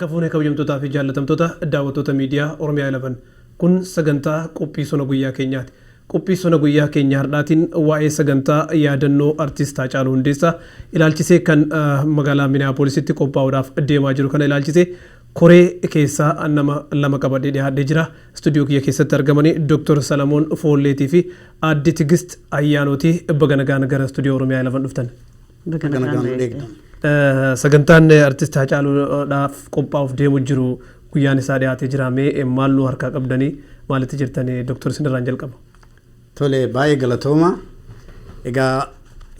Harka fuunee, kabajamtootaa fi jaallatamtoota daawwattoota miidiyaa Oromiyaa 11, kun sagantaa qophii sona guyyaa keenyaati. Qophii sona guyyaa keenya har'aatiin waa'ee sagantaa yaadannoo artist Haacaaluu Hundeessaa ilaalchisee kan magaalaa Minneapolisitti qophaa'uudhaaf deemaa jiru kana ilaalchisee koree keessaa nama lama qabadhee dhiyaadhee jira. Istuudiyoo kiyya keessatti argamanii Dr. Salamoon Foolleetii fi Aadde Tigist Ayyaanootii. Baga nagaan gara istuudiyoo Oromiyaa 11 dhuftan. Baga nagaan nu eegdan. Sagantaan artist Haacaaluudhaaf qophaa'uuf deemu jiru guyyaan isaa dhiyaatee jira. Mee maal nu harkaa qabdanii, maalitti jirtanii? Dr. isinirraan jalqaba. Tole, baay'ee galatooma. Egaa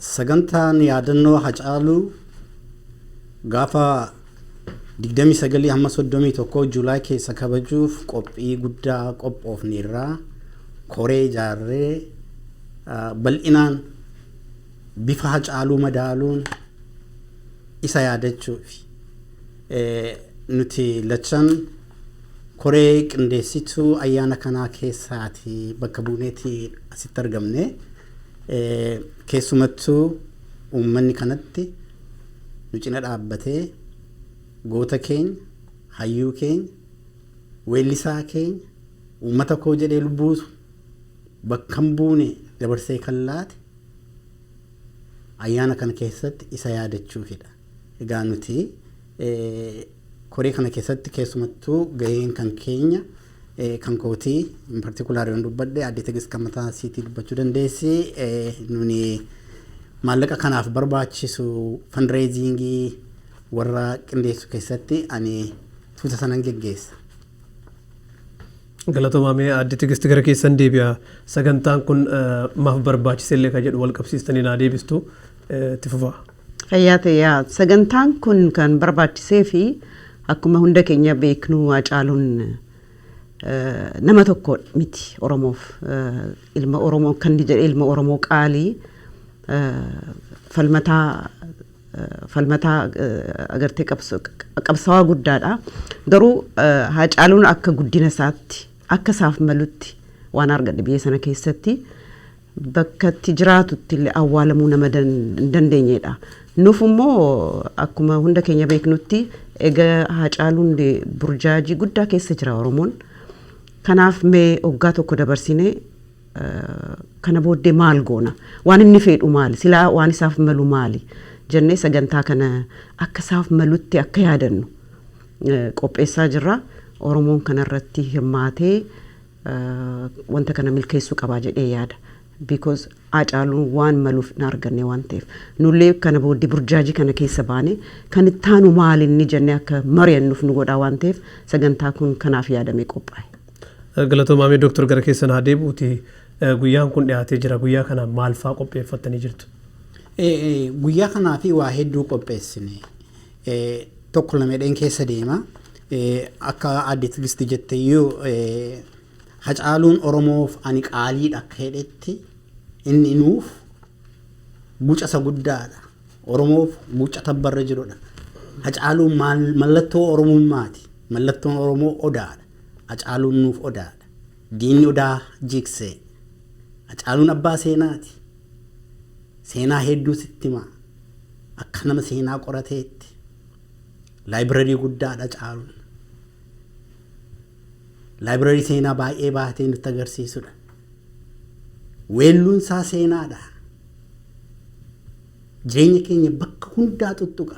sagantaan yaadannoo Hacaaluu gaafa 29 hamma 31 July keessa kabajuuf qophii guddaa qophoofneerraa, koree ijaarree, bal'inaan bifa Hacaaluu madaaluun isa yaadachuufi. Nuti lachan koree qindeessituu ayyaana kanaa keessaati bakka buuneeti asitti argamne. Keessumattuu uummanni kanatti nu cina dhaabbatee goota keenya, hayyuu keenya, weellisaa keenya, uummata koo jedhee lubbuutu bakka hin buune dabarsee kan laate ayyaana kana keessatti isa yaadachuufidha. Egaa nuti koree kana keessatti keessumattuu gaheen kan keenya, kan kootii in particular yoon dubbadhe, Aadde Tigist kan mataa isiitii dubbachuu dandeessi. Nuni maallaqa kanaaf barbaachisu, fundraisingii warra qindeessu keessatti ani tuuta sanan geggeessa. Galatoomaa. Mee Aadde Tigist, gara keessan deebi'a. Sagantaan kun maaf barbaachise illee kan jedhu wal qabsiistanii naa deebistu, itti fufaa. Fayyaa ta'e. Sagantaan kun kan barbaachisee fi akkuma hunda keenya beeknu Haacaaluun nama tokko miti Oromoof. Ilma Oromoo kan inni jedhe, ilma Oromoo qaalii, falmataa agartee qabsaawaa guddaadha. Garuu Haacaaluun akka guddina isaatti, akka isaaf malutti waan argadhe biyya sana keessatti bakka itti jiraatutti illee awwaalamuu nama hin dandeenyedha. Nuuf immoo akkuma hunda keenya beeknutti egaa Haacaaluun burjaajii guddaa keessa jira Oromoon. Kanaaf mee waggaa tokko dabarsinee kana booddee maal goona? Waan inni fedhu maali? Silaa waan isaaf malu maali? Jennee sagantaa kana akka isaaf malutti akka yaadannu qopheessaa jirra. Oromoon kanarratti hirmaatee wanta kana milkeessuu qabaa jedhee yaada. Because Haacaaluun waan maluuf hin arganne waan ta'eef. Nullee kana booddee burjaajii kana keessa baane kan itti aanu maali inni jennee akka mari'annuuf nu godhaa waan ta'eef sagantaa kun kanaaf yaadamee qophaa'e. Galatoomaa. Mee Dooktor, gara keessan haa deebi'uuti. Guyyaan kun dhiyaatee jira. Guyyaa kana maal fa'aa qopheeffattanii jirtu? Guyyaa kanaa fi waa hedduu qopheessine. Tokko lamedheen keessa deema. Akka Aadde Tigisti jette iyyuu, Hacaaluun Oromoof ani qaaliidha akka jedhetti inni nuuf guca isa guddaadha. Oromoof guca tabbarra jirudha. Hacaaluun mallattoo Oromummaati. Mallattoon Oromoo odaadha. Hacaaluun nuuf odaadha. Diinni odaa jigsee. Hacaaluun abbaa seenaati. Seenaa hedduu sitti hima. Akka nama seenaa qorateetti. Library guddaadha Hacaaluun. Library seenaa baay'ee baatee nutti agarsiisudha. Weelluun isaa seenaadha. Jireenya keenya bakka hundaa tuttuqa.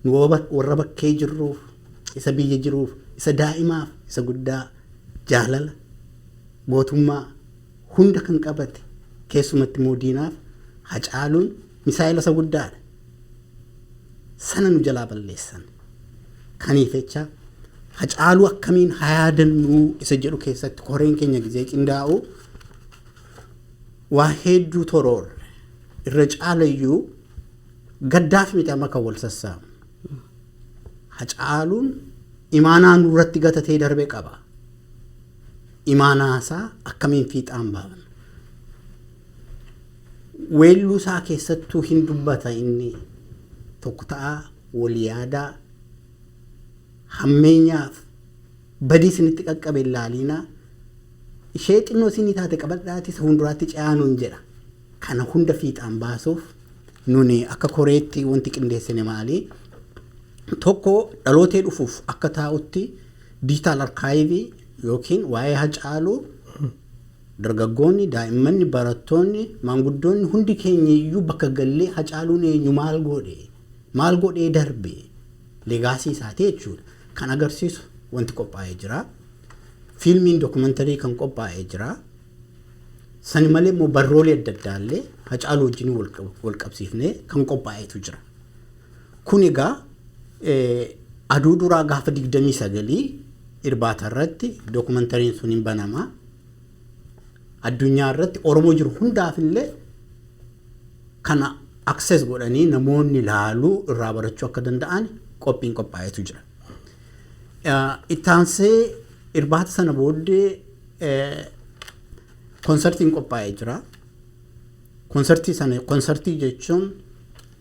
Nu warra bakkee jirruuf, isa biyya jiruuf, isa daa'imaaf, isa guddaa, jaalala, gootummaa hunda kan qabate, keessumatti immoo diinaaf Hacaaluun misaa'ila isa guddaadha. Sana nu jalaa balleessan. Kaniif jecha Hacaaluu akkamiin haa yaadannuu isa jedhu keessatti koreen keenya gizee qindaa'u waa hedduu toroorre. Irra caalayyuu gaddaaf miti amma kan wal sassaabu. Hacaaluun imaanaa nurratti gatatee darbe qaba. Imaanaa isaa akkamiin fiixaan baafna? Weelluu isaa keessattuu hin dubbata inni, tokko ta'aa, wal yaadaa, hammeenyaaf badii isinitti qaqqabe hin laaliinaa, ishee xinnoo isinii taate qabadhaati isa fuulduraatti ce'aa nuun jedha. Kana hunda fiixaan baasuuf nuni akka koreetti wanti qindeessine maali? Tokko, dhalootee dhufuuf akka taa'utti digital archive yookiin waa'ee Hacaaluu dargaggoonni, daa'immanni, barattoonni, maanguddoonni hundi keenya iyyuu bakka gallee Hacaaluun eenyu, maal godhe, maal godhee darbe, legacy isaati jechuudha. Kan agarsiisu wanti qophaa'ee jira. Fiilmiin documentary kan qophaa'ee jira. Sani malee immoo barroolee adda addaallee Hacaaluu wajjin wal qabsiifnee kan qophaa'etu jira. Kun egaa aduu duraa gaafa 29 irbaata irratti documentaryn sun hin banama. Addunyaa irratti Oromoo jiru hundaaf illee kana access godhanii namoonni ilaaluu, irraa barachuu akka danda'an qophiin qophaa'etu jira. Ittaansee irbaata sana booddee konsertiin qophaa'ee jira. Konsertii sana, konsertii jechuun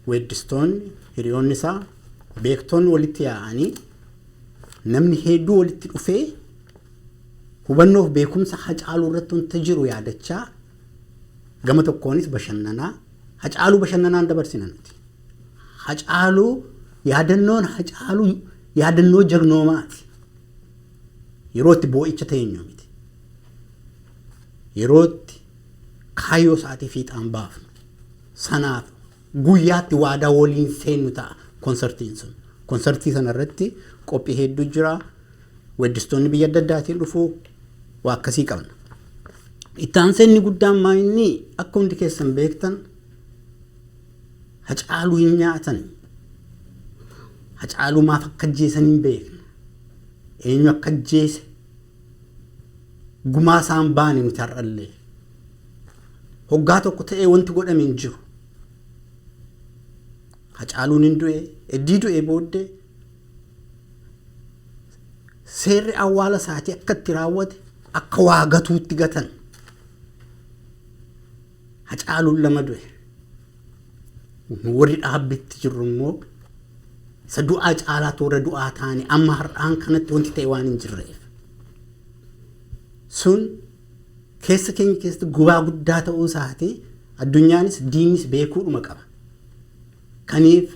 weeddistoonni, hiriyoonni isaa, beektonni walitti yaa'anii, namni hedduu walitti dhufee hubannoof beekumsa Hacaaluu irratti wanta jiru yaadachaa, gama tokkoonis bashannanaa. Hacaaluu bashannanaan dabarsina nuti. Hacaaluu yaadannoon Hacaaluu yaadannoo jagnoomaati. Yeroo itti boo'icha teenyu miti. Yeroo itti kaayyoo isaatii fiixaan baafnu. Sanaaf guyyaatti waadaa waliin seennu ta'a konsertiin sun. Konsertii sana irratti qophii hedduu jira. Weeddistoonni biyya adda addaatiin dhufu, waa akkasii qabna. Itti aansee inni guddaan maa inni, akka hundi keessan beektan, Hacaaluu hin nyaatan. Hacaaluu maaf akka ajjeesan hin beekna. Eenyu akka ajjeese, gumaa isaan baane nuti har'allee. Hoggaa tokko ta'ee wanti godhame hin jiru. Hacaaluun hin du'e, eddii du'e booddee seerri awwaala isaatii akka itti raawwate akka waa gatuutti gatan. Hacaaluun lama du'e. Warri dhaabbitti jirru immoo isa du'aa caalaatu warra du'aa taane, amma har'aan kanatti wanti ta'e waan hin jirreef. Sun keessa keenya keessatti gubaa guddaa ta'uu isaati addunyaanis diinnis beekuudhuma qaba. Kaniif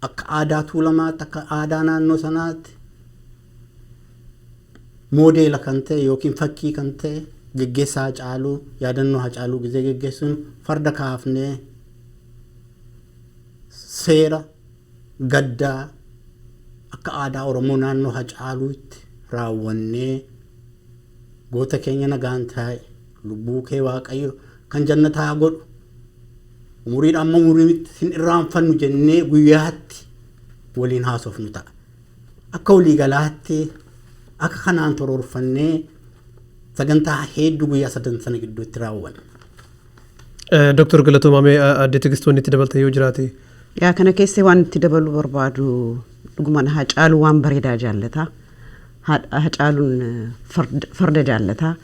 akka aadaa Tuulamaatti, akka aadaa naannoo sanaatti moodeela kan ta'e yookiin fakkii kan ta'e geggeessaa Hacaaluu, yaadannoo Hacaaluu gizee geggeessuun farda kaafnee seera gaddaa akka aadaa Oromoo naannoo Hacaaluutti raawwannee, goota keenya nagaan taa'e, lubbuu kee Waaqayyo kan jannataa godhu, umuriidhaan amma umuriitti sin irraanfannu jennee guyyaatti waliin haasofnu ta'a. Akka waliigalaatti akka kanaan toroorfannee sagantaa hedduu guyyaa sadan sana gidduutti raawwanna. Dooktar, galatoomamee. Adde Tigistoonni itti dabaltan yoo jiraate. Yaa, kana keessa waan itti dabaluu barbaadu, dhugumaan Hacaaluu waan bareedaa jaallata. Hacaaluun farda jaallata.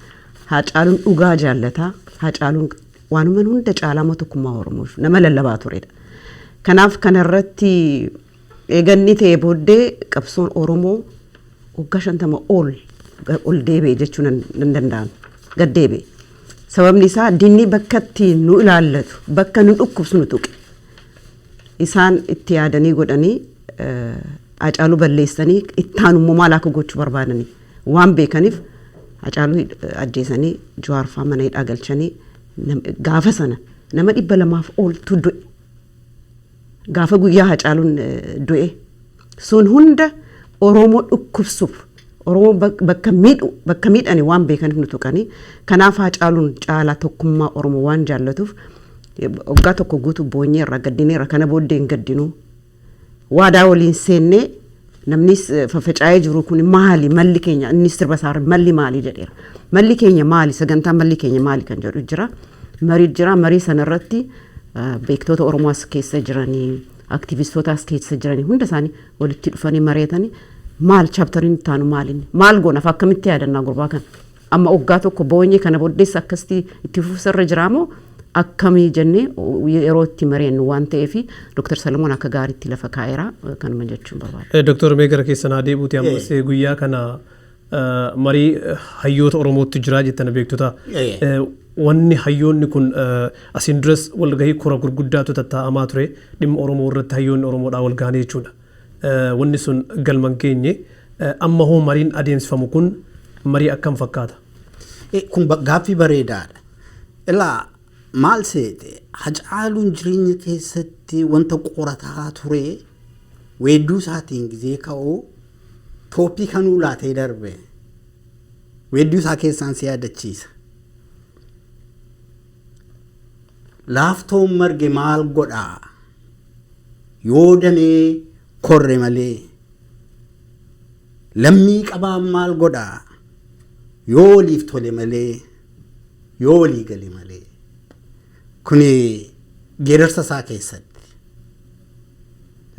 Hacaaluun dhugaa jaallata. Hacaaluun waanuma hunda caalaa tokkummaa Oromoof nama lallabaa turedha. Kanaaf kanarratti eeganni ta'e booddee qabsoon Oromoo waggaa 50 ol ol deebi'e jechuu nan danda'ama. Gad deebi'e. Sababni isaa diinni bakka itti nu ilaallatu, bakka nu dhukkubsu nu tuqe. Isaan itti yaadanii godhanii Hacaaluu balleessanii ittaan immoo maal akka gochuu barbaadanii waan beekaniif Hacaaluu ajjeesanii, Jawaar fa'aa mana hidhaa galchanii, gaafa sana nama 200f ooltu du'e. Gaafa guyyaa Hacaaluun du'e sun hunda Oromoo dhukkubsuuf, Oromoo bakka miidhu, bakka miidhani waan beekaniif nu tuqanii. Kanaaf Hacaaluun caalaa tokkummaa Oromoo waan jaallatuuf waggaa tokko guutuu boonyeerra, gaddineerra. Kana booddee hin gaddinuu. Waadaa waliin seennee namnis faffaca'ee jiru kun maali malli keenya? Inni sirba isaa malli maali jedheera. Malli keenya maali? Sagantaa malli keenya maali kan jedhu jira. Marii jira. Marii sanarratti beektoota Oromoo as keessa jiranii, aktivistoota as keessa jiranii, hunda isaanii walitti dhufanii mari'atanii, maal chapteriin itti aanu, maalinni, maal goonaaf, akkamitti yaadannaa gurbaa kana, amma waggaa tokko boonye, kana booddees akkasitti itti fufsarra jiraamoo akkamii jennee yeroo itti mari'annu waan ta'eef, Dr. Salomoon akka gaariitti lafa kaa'eera, kanuma jechuun barbaada. Dr. Mee gara keessan haa deebi'uuti ammas guyyaa kana marii hayyoota Oromootti jira jettan, beektota. Wanni hayyoonni kun asiin duras walgahii kora gurguddaatu tattaa'amaa ture dhimma Oromoo irratti, hayyoonni Oromoodhaa wal gahanii jechuudha. Wanni sun galma hin geenye. Amma hoo mariin adeemsifamu kun marii akkam fakkaata? Kun gaaffii bareedaadha. Ilaa, maal seete, Hacaaluun jireenya keessatti wanta qorataa ture weedduu isaatiin gizee ka'u topic kanuu laatee darbe. Weedduu isaa keessaan si yaadachiisa. Laaftoon marge maal godhaa yoo damee korre malee, lammii qabaan maal godhaa yoo waliif tole malee, yoo walii gale malee. Kuni geerarsa isaa keessatti.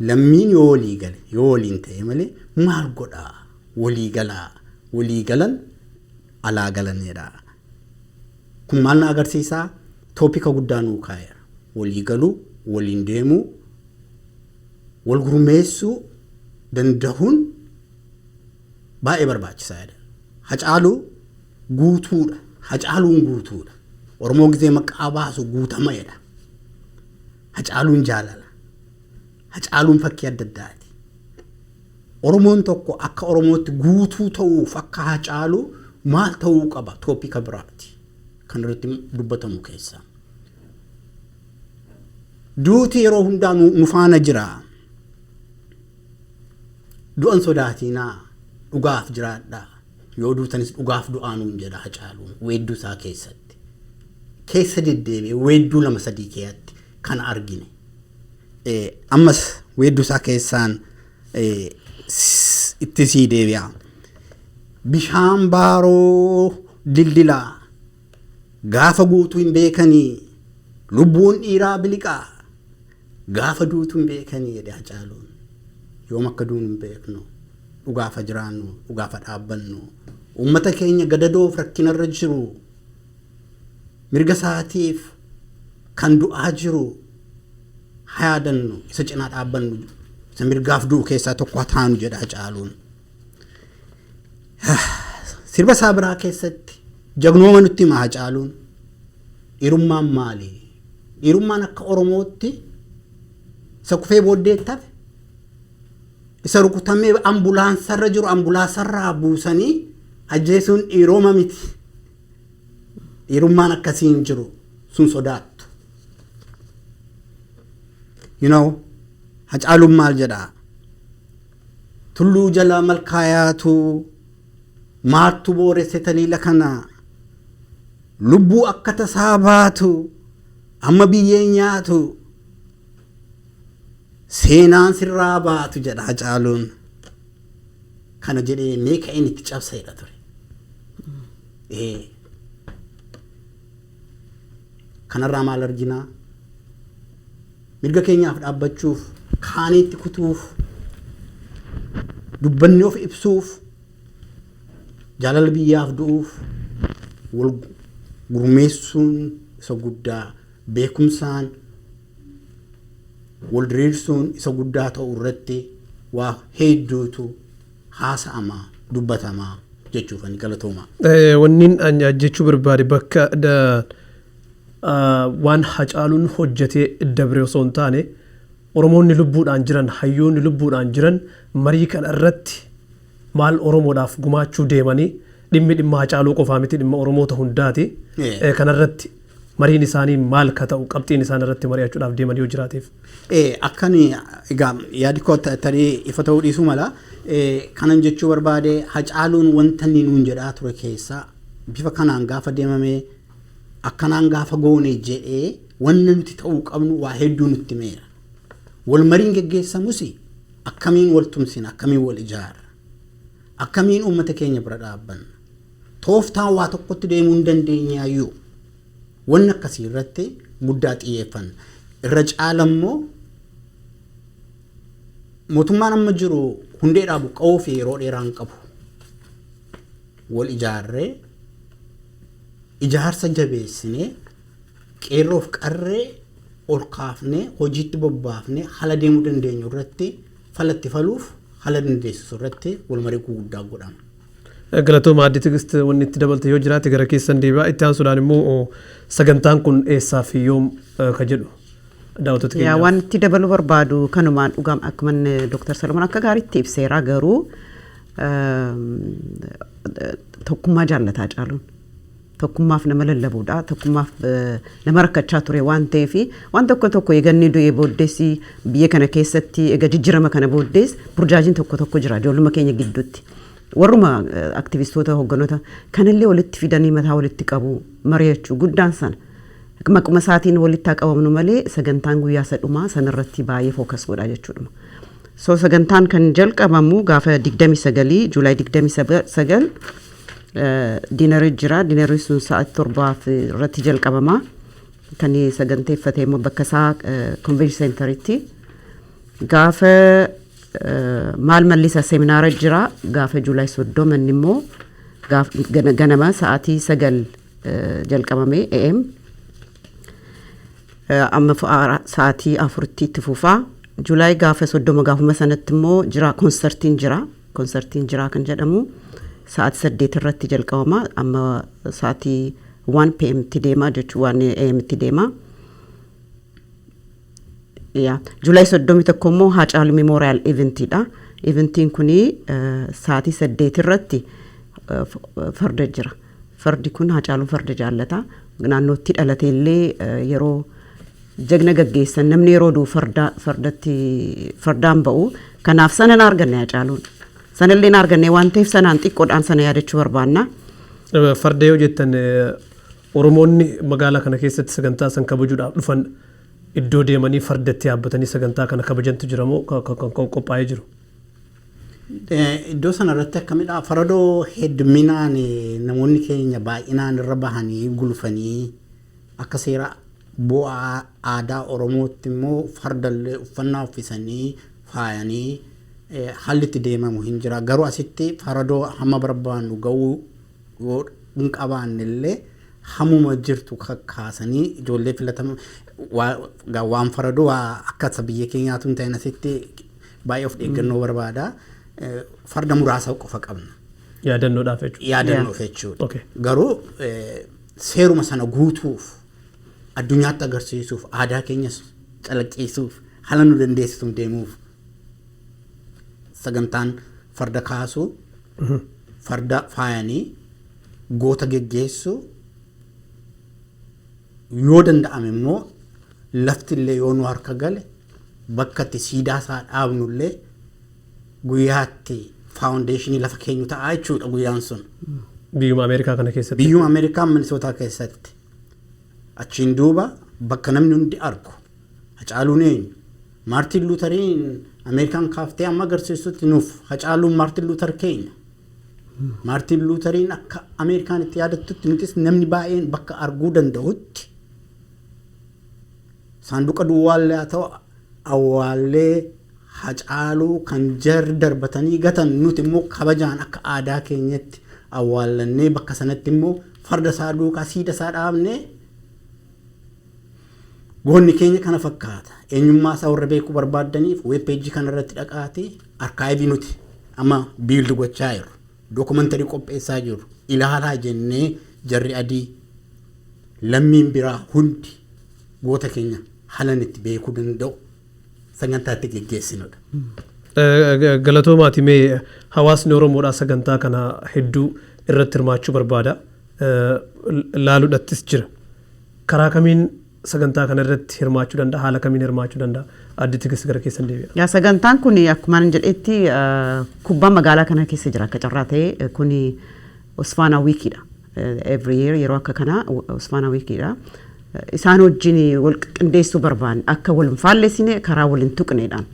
Lammiin yoo walii gale, yoo waliin ta'e malee maal godhaa, walii galaa, walii galan alaa galanidha. Kun maal na agarsiisaa? Topic guddaa nuu kaa'eera. Walii galuu, waliin deemuu, wal gurmeessuu danda'uun baay'ee barbaachisaadha. Hacaaluu guutuudha. Hacaaluun guutuudha. Oromoo gizee maqaa baasu guutamaadha. Hacaaluun jaalala. Hacaaluun fakkii adda addaati. Oromoon tokko akka Oromootti guutuu ta'uuf akka Hacaaluu maal ta'uu qaba? Topic biraati kan irratti dubbatamu keessaa. Duuti yeroo hundaa nu faana jira. Du'an sodaatinaa, dhugaaf jiraadhaa. Yoo duutanis dhugaaf du'aa nuun jedha Hacaaluun weedduu isaa keessatti. Keessa deddeebi'ee weedduu lama sadii keessatti kana argine. Ammas weedduu isaa keessaan itti sii deebi'a. Bishaan baaroo dildilaa gaafa guutuu hin beekanii, lubbuun dhiiraa biliqaa gaafa duutu hin beekanii jedhe Hacaaluun. Yoom akka duunu hin beeknu. Dhugaafa jiraannu, dhugaafa dhaabbannu. Uummata keenya gadadoof rakkinarra jiru, mirga isaatiif kan du'aa jiru haa yaadannu, isa cinaa dhaabbannu, isa mirgaaf du'u keessaa tokko haa taanu jedha Hacaaluun. Sirba isaa biraa keessatti jagnooma nutti hima Hacaaluun. Dhiirummaan maali? Dhiirummaan akka Oromootti isa kufee booddeetti hafe, isa rukutamee ambulaansarra jiru ambulaansarraa buusanii ajjeesuun dhiiroma miti. Dhiirummaan akkasii hin jiru, sun sodaattu. Hacaaluun maal jedhaa? Tulluu jala malkaa yaatu maattu booresse taliila kana, lubbuu akka tasaa baatu amma biyyeen nyaatu, seenaan sirraa baatu jedha Hacaaluun. Kana jedhee mee ka'een itti cabseedha ture. Kanarraa maal arginaa? Mirga keenyaaf dhaabbachuuf, kaaniitti kutuuf, dubbannee of ibsuuf, jaalala biyyaaf du'uuf, wal gurmeessuun isa guddaa, beekumsaan wal diriirsuun isa guddaa ta'u irratti waa hedduutu haasa'amaa, dubbatamaa jechuuf ani galatooma. Wannin ani jechuu barbaade bakka waan Hacaaluun hojjetee dabre osoo hin taane, Oromoonni lubbuudhaan jiran, hayyoonni lubbuudhaan jiran marii kana irratti maal Oromoodhaaf gumaachuu deemanii? Dhimmi dhimma Hacaaluu qofaa miti, dhimma Oromoota hundaati. Kanarratti mariin isaanii maal ka ta'u, qabxiin isaan irratti mari'achuudhaaf deeman yoo jiraateef? Akkani egaa yaadi koo tarii ifa ta'uu dhiisuu mala. Kanan jechuu barbaade, Hacaaluun wanta inni nuun jedhaa ture keessaa bifa kanaan gaafa deemamee, akkanaan gaafa goone jedhee wanna nuti ta'uu qabnu waa hedduu nutti himeera. Wal mariin geggeessamus akkamiin wal tumsina, akkamiin wal ijaarra, akkamiin uummata keenya bira dhaabbanna, tooftaan waa tokkotti deemuu hin dandeenyaayyuu, wanni akkasii irratti guddaa xiyyeeffanna. Irra caala immoo mootummaan amma jiru hundeedhaa buqqa'uu fi yeroo dheeraa hin qabu. Wal ijaarree, ijaarsa jabeessinee, qeerroof qarree ol kaafnee, hojiitti bobbaafnee, haala deemuu dandeenyu irratti falatti faluuf haala dandeessisu irratti wal marii guguddaa godhama. Galatooma Aadde Tigist, wanni itti dabalte yoo jiraate gara keessan deebi'a. Itti aansuudhaan immoo sagantaan kun eessaa fi yoom ka jedhu. Daawwattoota Yaa keenyaaf. Waan itti dabaluu barbaadu kanumaan dhugaam akkuma Dr. Salomoon akka gaariitti ibseera, garuu tokkummaa jaallataa Hacaaluun. Tokkummaaf nama lallabuudha. Tokkummaaf nama rakkachaa ture waan ta'eef, waan tokko tokko eeganni du'ee booddees, biyya kana keessatti eega jijjiirama kana booddees, burjaajiin tokko tokko jira ijoolluma keenya gidduutti. Warruma aktivistoota, hoogganoota kanallee walitti fidanii mataa walitti qabu, mari'achuu guddaan sana. Maquma isaatiin walitti haa qabamnu malee, sagantaan guyyaa isa dhumaa sanarratti baay'ee focus godha jechuudha. So sagantaan kan jalqabamu gaafa 29, July 29, dinner jira. Dinner sun sa'aatii 7 irratti jalqabama. Kan saganteeffate immoo bakka isaa convention centeritti. Gaafa maal mallisa seminaara jira. Gaafa July 30 inni immoo ganama sa'aatii 9 jalqabame AM. Amma sa'aatii 4tti itti fufaa. July gaafa 30, gaafuma sanatti immoo jira, concertiin jira. Concertiin jira kan jedhamu sa'aatii 8 irratti jalqabama. Amma sa'aatii 1 PM tti deema jechuu, 1 AM tti deema. Yaa, July 31 immoo Haacaaluu Memorial Eventiidha. Eventiin kuni sa'aatii 8 irratti farda jira. Fardi kun, Haacaaluun farda jaallata. Naannootti dhalate illee yeroo jagna gaggeessan, namni yeroo du'u farda fardatti fardaan ba'u. Kanaaf sana na arganne Haacaaluun. Sanallee na arganne waan ta'eef, sanaan xiqqoodhaan sana yaadachuu barbaanna. Farda yoo jettan, Oromoonni magaalaa kana keessatti sagantaa san kabajuudhaaf dhufan iddoo deemanii fardatti yaabbatanii sagantaa kana kabajantu jira moo kan qophaa'ee jiru? Iddoo sana irratti akkamidha? Faradoo hedduminaan namoonni keenya baay'inaan irra bahanii gulufanii, akka seera bu'aa aadaa Oromootti immoo fardallee uffannaa uffisanii faayanii haalli itti deemamu hin jira. Garuu asitti faradoo hamma barbaannu ga'uu yoo hin qabaanne illee, hamuma jirtu kakkaasanii ijoollee filatama waan faradoo akka isa biyya keenyaatu hin ta'in, asitti baay'ee of eeggannoo barbaada. Farda muraasa qofa qabna. Yaadannoodhaaf jechuudha. Yaadannoof jechuudha. Garuu seeruma sana guutuuf, addunyaatti agarsiisuuf, aadaa keenyas calaqqisiisuuf, haala nu dandeessisuun deemuuf, sagantaan farda kaasuu, farda faayanii goota geggeessuu, yoo danda'ame immoo lafti illee yoo nu harka gale, bakka itti siidaa isaa dhaabnu illee guyyaatti foundationii lafa keenyu ta'a jechuudha guyyaan sun. Biyyuma Ameerikaa kana keessatti. Biyyuma Ameerikaa, Minisootaa keessatti. Achiin duuba bakka namni hundi argu. Hacaaluun eenyu? Maartiin Luuteriin Ameerikaan kaaftee amma agarsiistutti, nuuf Hacaaluun Maartiin Luuter keenya. Maartiin Luuteriin akka Ameerikaan itti yaadattutti, nutis namni baay'een bakka arguu danda'utti saanduqa duwwaallee haa ta'u awwaallee, Hacaaluu kan jarri darbatanii gatan nuti immoo kabajaan akka aadaa keenyatti awwaallannee, bakka sanatti immoo farda isaa duukaa siida isaa dhaabnee, goonni keenya kana fakkaata. Eenyummaa isaa warra beekuu barbaaddaniif web page kana irratti dhaqaatii archive nuti amma build gochaa jirru, documentary qopheessaa jirru ilaalaa jennee, jarri adii lammiin biraa hundi goota keenya halan itti beekuu danda'u sagantaa itti geggeessinudha. Galatoomaati. Mee hawaasni Oromoodhaa sagantaa kana hedduu irratti hirmaachuu barbaada. Laaluudhattis jira. Karaa kamiin sagantaa kana irratti hirmaachuu danda'a? Haala kamiin hirmaachuu danda'a? Addi Tigist, gara keessan deebi'a. Yaa, sagantaan kun akkuma ani jedhetti kubbaan magaalaa kana keessa jira akka carraa ta'e. Kun Osfaanaa Weekiidha. Every year yeroo akka kanaa Osfaanaa Weekiidha. Isaan wajjin wal qindeessuu barbaanne, akka wal hin faallessine, karaa wal hin tuqneedhaan.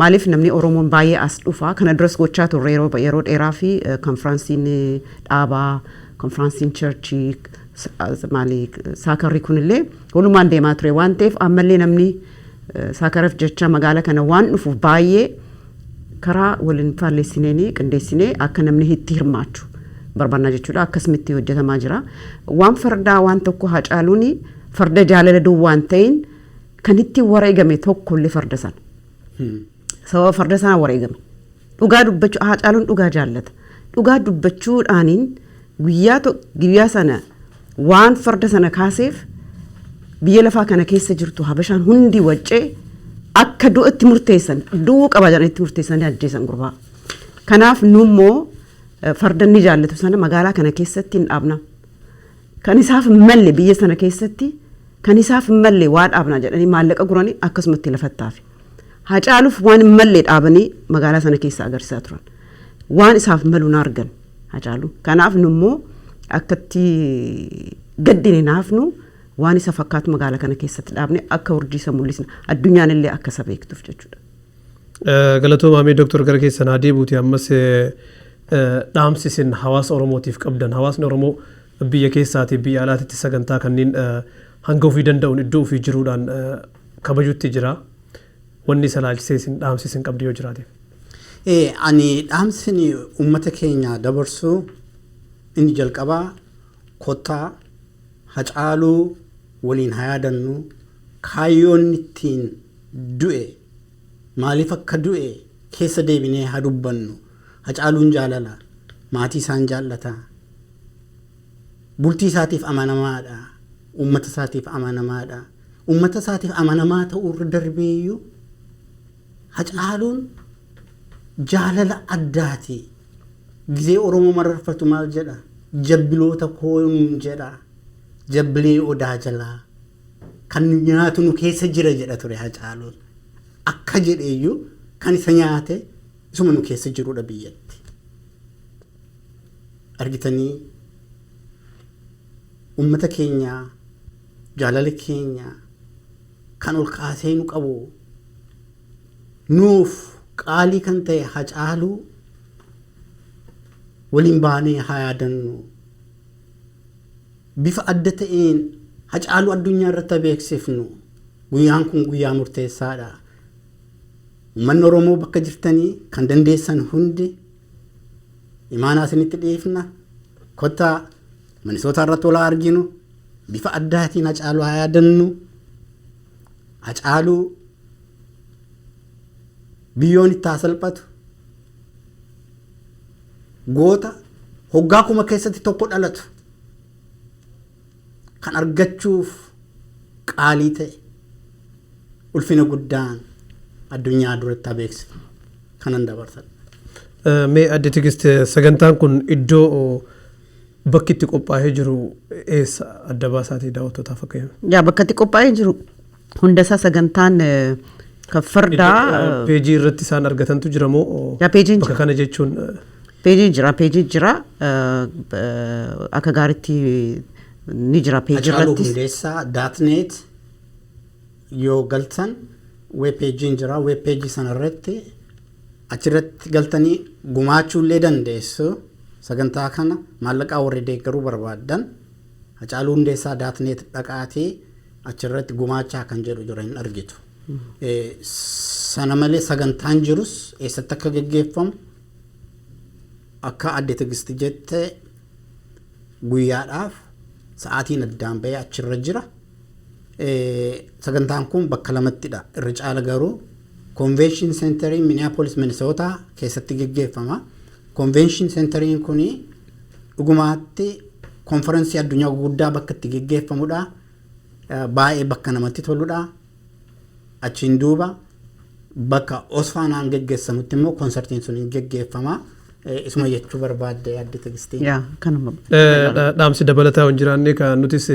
Maaliif namni Oromoon baay'ee as dhufa. Kana duras gochaa turre yeroo dheeraa fi conferenceiin dhaabaa, conferenceiin churchii, maali, soccerri kunillee walumaan deemaa ture waan ta'eef, ammallee namni socceriif jecha magaalaa kana waan dhufuuf, baay'ee karaa waliin faallessineenii qindeessinee akka namni itti hirmaachu barbaannaa jechuudha. Akkasumitti hojjetamaa jira. Waan fardaa waan tokko, Hacaaluun farda jaalala duwwaa hin ta'in, kan ittiin wareegame tokkollee farda sana. Sababa farda sanaa wareegame. Dhugaa dubbachuu, Hacaaluun dhugaa jaallata. Dhugaa dubbachuudhaaniin guyyaa sana waan farda sana kaaseef Biyya lafaa kana keessa jirtu Habashaan hundi waccee akka du'atti murteessan, du'uu qaba jedhanii itti murteessanii ajjeesan gurbaa. Kanaaf nummoo farda inni jaallatu sana magaalaa kana keessatti hin dhaabna. Kan isaaf hin malle biyya sana keessatti kan isaaf hin malle waa dhaabna jedhanii maallaqa guranii akkasumatti lafatti hafe. Hacaaluuf waan hin malle dhaabanii magaalaa sana keessa agarsiisaa turan. Waan isaaf malu na argan Hacaalu. Kanaaf nummoo akkatti gaddine naafnu waan isa fakkaatu magaalaa kana keessatti dhaabne akka urjii isa mul'isna. Addunyaan illee akka isa beektuuf jechuudha. Galatoomaa. Mee Dooktor, gara keessan haa deebi'uuti. Ammas dhaamsi isin hawaasa Oromootiif qabdan, hawaasni Oromoo biyya keessaatii biyya alaatitti sagantaa kanneen hanga ofii danda'uun iddoo ofii jiruudhaan kabajutti jira. Wanni isa ilaalchisee isin dhaamsi isin qabdu yoo jiraateef. Ani dhaamsin uummata keenya dabarsu inni jalqabaa, kottaa Hacaaluu waliin haa yaadannu. Kaayyoon ittiin du'e, maaliif akka du'e keessa deebinee haa dubbannu. Hacaaluun jaalala maatii isaan jaallata, bultii isaatiif amanamaadha, uummata isaatiif amanamaadha. Uummata isaatiif amanamaa ta'uu irra darbeeyyuu Hacaaluun jaalala addaati. Gizee Oromoo mararfatu maal jedha? "Jabbiloota koo" jedha. "Jabbilee odaa jalaa kan nu nyaatu nu keessa jira" jedha ture Hacaaluun. Akka jedheeyyuu kan isa nyaate isuma nu keessa jirudha biyyatti. Argitanii, uummata keenya, jaalala keenya kan ol kaasee nu qabu, nuuf qaalii kan ta'e Hacaaluu waliin baanee haa yaadannu. Bifa adda ta'een Hacaaluu addunyaa irratti haa beeksifnu. Guyyaan kun guyyaa murteessaadha. Uummanni Oromoo bakka jirtanii kan dandeessan hundi imaanaa isinitti dhiifna. Kottaa Minisootaa irratti wal haa arginu. Bifa addaatiin Hacaaluu haa yaadannu. Hacaaluu biyyoon itti haa salphatu. Goota hoggaa 1000 keessatti tokko dhalatu kan argachuuf qaalii ta'e ulfina guddaan addunyaa duratti haa beeksifnu. Kanan dabarsan. Mee Adde Tigist, sagantaan kun iddoo bakki itti qophaa'ee jiru eessa, adda baasaatii daawwattootaaf akka himu? Yaa, bakka itti qophaa'ee jiru hundasaa sagantaan kan fardaa. Peejii irratti isaan argatantu jira moo? Yaa, peejiin bakka jira. Kana jechuun Peejiin jira, akka gaariitti ni jira peejii Hacaaluu irrattis. Hundeessaa.net yoo galtan web peejiin jira. Web peejii sana irratti, achirratti galtanii gumaachuu illee dandeessu. Sagantaa kana maallaqaa warri deeggaruu barbaaddan Hacaaluu Hundeessaa.net dhaqaatii achirratti gumaachaa kan jedhu jira, hin argitu. Sana malee sagantaan jirus eessatti akka geggeeffamu, akka Adde Tigisti jette, guyyaadhaaf sa'aatiin addaan bahee achirra jira. Sagantaan kun bakka lamattidha. Irra caala garuu Convention Centerii Minneapolis, Minnesota keessatti geggeeffama. Convention Centeriin kun dhugumaatti konferensii addunyaa gurguddaa bakka itti geggeeffamudha. Baay'ee bakka namatti toludha. Achiin duuba bakka Osfaanaan geggeessamutti immoo konsartiin sun hin geggeeffama. Isuma jechuu barbaadde, Adde Tigistii? Yaa, kanuma. Dhaamsi dabalataa hin jiraanne, kan nutis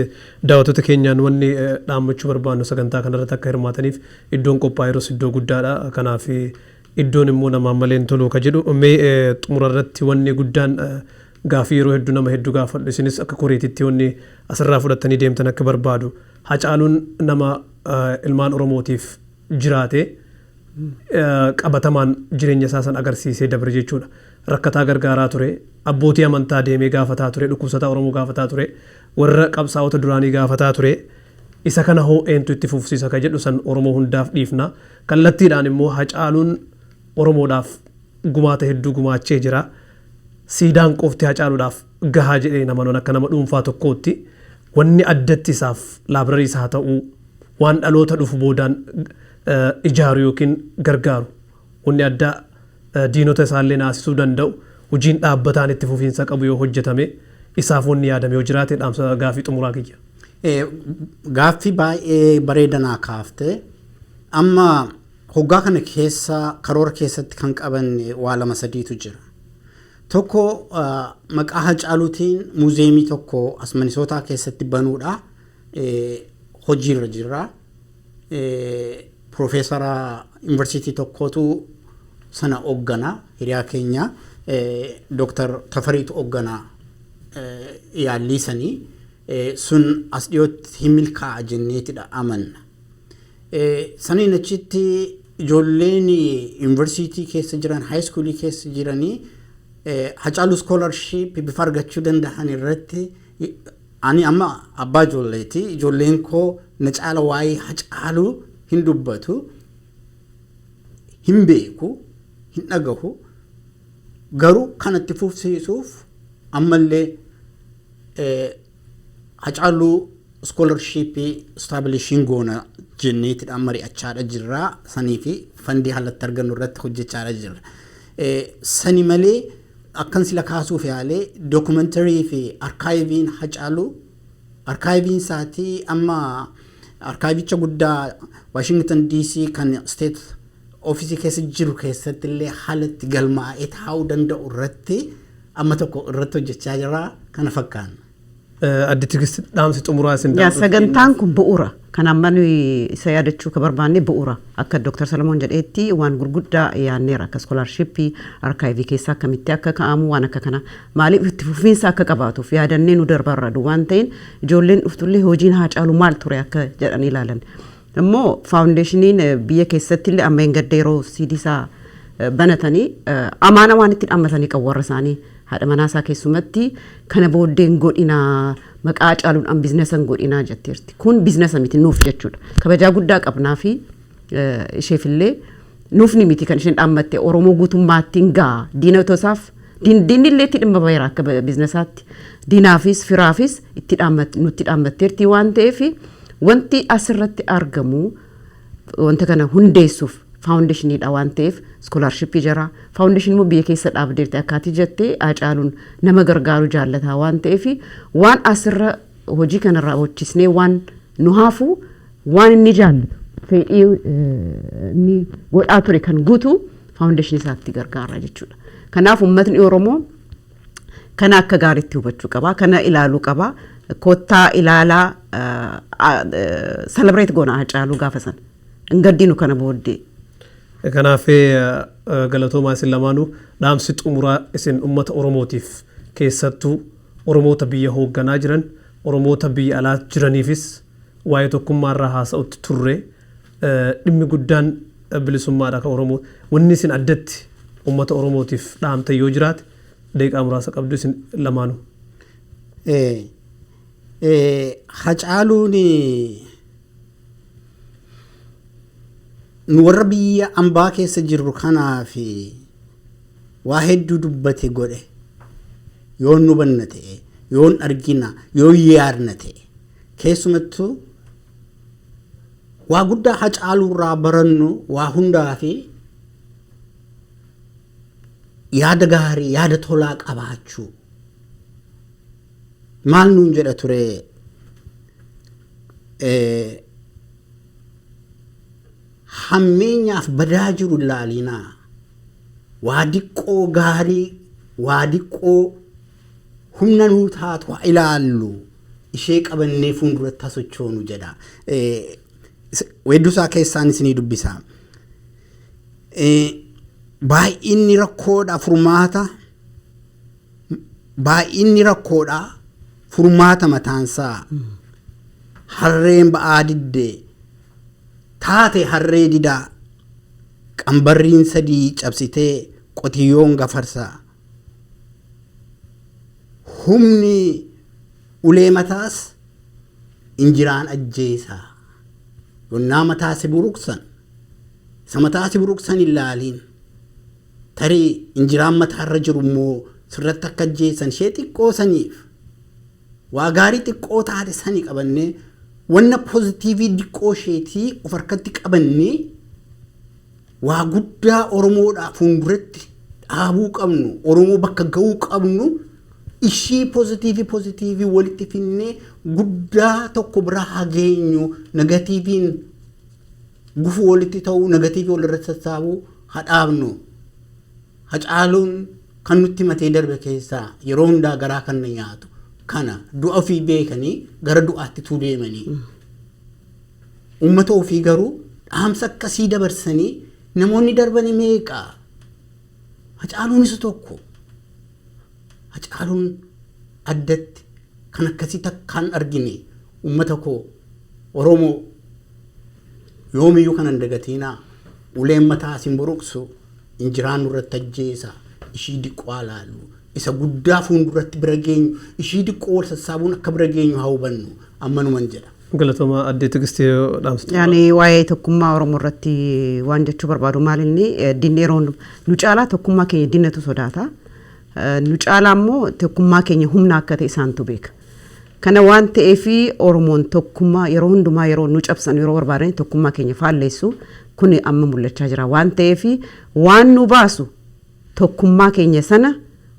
daawwattoota keenyaan wanni dhaammachuu barbaannu sagantaa kanarratti akka hirmaataniif iddoon qophaa'e iddoo guddaadha. Kanaaf iddoon immoo namaan malee hin tolu ka jedhu. Mee xumura irratti wanni guddaan gaafii yeroo hedduu nama hedduu gaafadhu, isinis akka koreetitti wanni asirraa fudhattanii deemtan akka barbaadu, Hacaaluun nama ilmaan Oromootiif jiraate, qabatamaan jireenya isaa san agarsiisee dabre jechuudha. Rakkataa gargaaraa ture, abbootii amantaa deemee gaafataa ture, dhukkubsataa Oromoo gaafataa ture, warra qabsaa'ota duraanii gaafataa ture. Isa kana hoo eentu itti fufsiisa ka jedhu san Oromoo hundaaf dhiifna. Kallattiidhaan immoo Hacaaluun Oromoodhaaf gumaata hedduu gumaachee jira. Siidaan qofti Hacaaluudhaaf gahaa jedhee nama akka nama dhuunfaa tokkootti, wanni addatti isaaf library isaa ta'uu, waan dhaloota dhufu boodaan ijaaru yookiin gargaaru, wanni addaa diinota isaallee naasisuu danda'u, hojiin dhaabbataan itti fufiinsa qabu yoo hojjetame, isaaf wanni yaadame yoo jiraate, dhaamsa gaafii xumuraa kiyya. Gaaffii baay'ee bareedanaa kaaftee, amma hoggaa kana keessa karoora keessatti kan qabanne waa lama sadiitu jira. Tokko, maqaa Hacaaluutiin museumii tokko as Minisootaa keessatti banuudha. Hojiirra jirra. Piroofeesara yuunivarsiitii tokkotu sana hoogganaa, hiriyaa keenya Dooktar Tafariitu hoogganaa yaalliisanii sun as dhiyootti hin milkaa'a jenneetidha amanna. Saniin achitti ijoolleen yuunivarsiitii keessa jiran, high schoolii keessa jiranii Hacaaluu scholarship bifa argachuu danda'an irratti, ani amma abbaa ijoolleeti, ijoolleen koo na caala waa'ee Hacaaluu hin dubbatu, hin beeku, hin dhagahu. Garuu kanatti fufsiisuuf ammallee Hacaaluu scholarshipii establishing goona jenneetidha mari'achaadha jirra. Sanii fi fundii haalatti argannu irratti hojjechaadha jirra. Sani malee akkan sila kaasuuf yaalee documentary fi archiveiin Hacaaluu, archiveiin isaatii amma archiveicha guddaa Washington DC kan state officeii keessa jiru keessatti illee haalatti galmaa'ee taa'uu danda'u irratti amma tokko irratti hojjechaa jira kana fakkaanna. Adde Tigist, dhaamsi xumuraa isin Yaa, sagantaan kun bu'uura. Kan amma nuyi isa yaadachuu ka barbaanne bu'uura. Akka Dr. Salamoon jedheetti waan gurguddaa yaadneera, akka scholarshipii, archiveii keessaa akkamitti akka ka'amu, waan akka kana maaliif itti fufiinsa akka qabaatuuf yaadannee nu darbarra waan ta'in ijoolleen dhuftullee hojiin Haacaaluu maal ture akka jedhanii ilaalan. Immoo foundationiin biyya keessatti illee amma hin gadda yeroo siidii isaa banatanii amaana waan itti dhaammatanii qabu warra isaanii, haadha manaa isaa keessumatti, kana booddeen godhinaa, maqaa Hacaaluudhaan businessa hin godhinaa jetteerti. Kun businessa miti nuuf jechuudha. Kabajaa guddaa qabnaa fi isheefillee nuuf ni miti kan isheen dhaammatte, Oromoo guutummaatti hin ga'a. Diina isaaf diinni illee itti dhimma baheera akka businessaatti. Diinaafis firaafis itti nutti dhaammatteerti waan ta'eef, wanti asirratti argamu wanta kana hundeessuuf foundationiidha waan ta'eef scholarshipii jira. Foundationii immoo biyya keessa dhaabdeerti akkaatii jettee, Hacaaluun nama gargaaru jaallataa waan ta'eef, waan asirra hojii kanarraa hojjisnee waan nu hafu, waan inni jaallatu, fedhii inni godhaa ture kan guutu foundationii isaatti gargaara jechuudha. Kanaaf uummatni Oromoo kana akka gaariitti hubachuu qaba, kana ilaaluu qaba. Kottaa ilaalaa, celebrate goona Hacaaluu gaafa sana. Hin gaddinu kana booddee. Kanaaf galatoomaa isin lamaanuu. Dhaamsi xumuraa isin uummata Oromootiif, keessattuu Oromoota biyya hoogganaa jiran, Oromoota biyya alaa jiraniifis, waa'ee tokkummaa irraa haasa'utti turre, dhimmi guddaan bilisummaadha kan Oromoo, wanni isin addatti uummata Oromootiif dhaamta yoo jiraate daqiiqaa muraasa qabdu isin lamaanuu. Hacaaluun nu warra biyya ambaa keessa jirru kanaaf waa hedduu dubbate godhe yoon nu banna ta'e, yoon argina, yoon yaadna ta'e, keessumattuu waa guddaa Hacaaluurraa barannu waa hundaa fi yaada gaarii, yaada tolaa qabaachuu. Maal nuun jedha ture? Hammeenyaaf badaa jiru ilaalinaa, waa diqqoo gaarii, waa diqqoo humna nuu taatu haa ilaallu, ishee qabannee fuulduratti haa sochoonu jedha. Weeddusaa keessaan isinii dubbisa. Baay'inni rakkoodha furmaata, baay'inni rakkoodha furmaata mataansaa, harreen ba'aa diddee taate harree didaa, qambarriin sadii cabsitee qotiyyoon gafarsaa, humni ulee mataas injiraan ajjeesaa. Yonnaa mataa si buruqsan, isa mataa si buruqsan hin laaliin, tarii injiraan mataarra jiru immoo sirratti akka ajjeesan. Ishee xiqqoo saniif waa gaarii xiqqoo taate sanii qabannee, wanna positiveii diqqoo isheetii of harkatti qabannee, waa guddaa Oromoodhaa fuulduratti dhaabuu qabnu, Oromoo bakka ga'uu qabnu. Ishii positive positive walitti finnee guddaa tokko bira haa geenyu. Negativeiin gufuu walitti ta'uu, negative walirratti sassaabuu haa dhaabnu. Hacaaluun kan nutti matee darbe keessaa yeroo hundaa garaa kan na nyaatu kana, du'a ofii beekanii gara du'aatti tuu deemanii. Uummata ofii garuu dhaamsa akkasii dabarsanii namoonni darbanii meeqa? Hacaaluun isa tokko. Hacaaluun addatti kan akkasii takkaan argine. Uummata koo Oromoo, yoomiyyuu kanan dagatiinaa, uleen mataa isin buruqsu injiraan nurratti ajjeesa. Ishii diqqoo laallu, isa guddaa fuulduratti bira geenyu, ishii diqqoo wal sassaabuun akka bira geenyu haa hubannu, ammanuman jedha. Galatooma. Addee Tigistee, dhaamsa. Yaani waa'ee tokkummaa Oromoo irratti waan jechuu barbaadu maal inni, diinni yeroo nu caalaa tokkummaa keenya diinatu sodaata. Nu caalaa immoo tokkummaa keenya humna akka ta'e isaantu beeka. Kana waan ta'eef Oromoon tokkummaa yeroo hundumaa, yeroo nu cabsan, yeroo barbaadan tokkummaa keenya faalleessu. Kun amma mul'achaa jira waan ta'eef, waan nu baasu tokkummaa keenya sana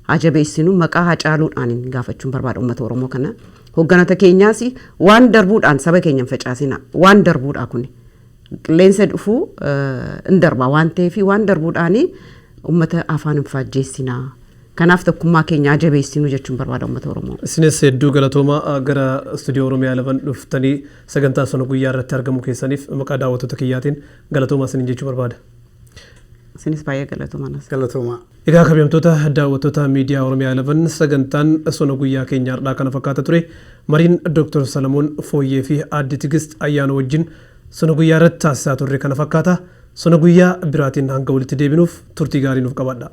haa jabeessinu. Maqaa Hacaaluudhaan gaafachuun barbaada uummata Oromoo kana. Hoogganota keenyaas waan darbuudhaan saba keenya hin facaasina. Waan darbuudha kuni. Qilleensa dhufuu hin darba waan ta'eef, waan darbuudhaan uummata afaan hin faajjeessinaa. Kanaaf tokkummaa keenya haa jabeessinu jechuun barbaada uummata Oromoo. Isinis hedduu galatooma. Gara istuudiyoo Oromiyaa 11 dhuftanii sagantaa sana guyyaa irratti argamuu keessaniif maqaa daawwattoota kiyyaatiin galatoomaa isiniin jechuu barbaada. Isinis baay'ee galatoomaa. Galatoomaa. Egaa kabajamtoota daawwattoota miidiyaa Oromiyaa 11, sagantaan sona guyyaa keenya har'aa kana fakkaata ture. Mariin Dr. Salamoon Fooyyee fi Aadde Tigist Ayyaanoo wajjin sona guyyaa irratti taasisaa turre kana fakkaata. Sona guyyaa biraatiin hanga walitti deebinuuf turtii gaarii nuuf qabaadha.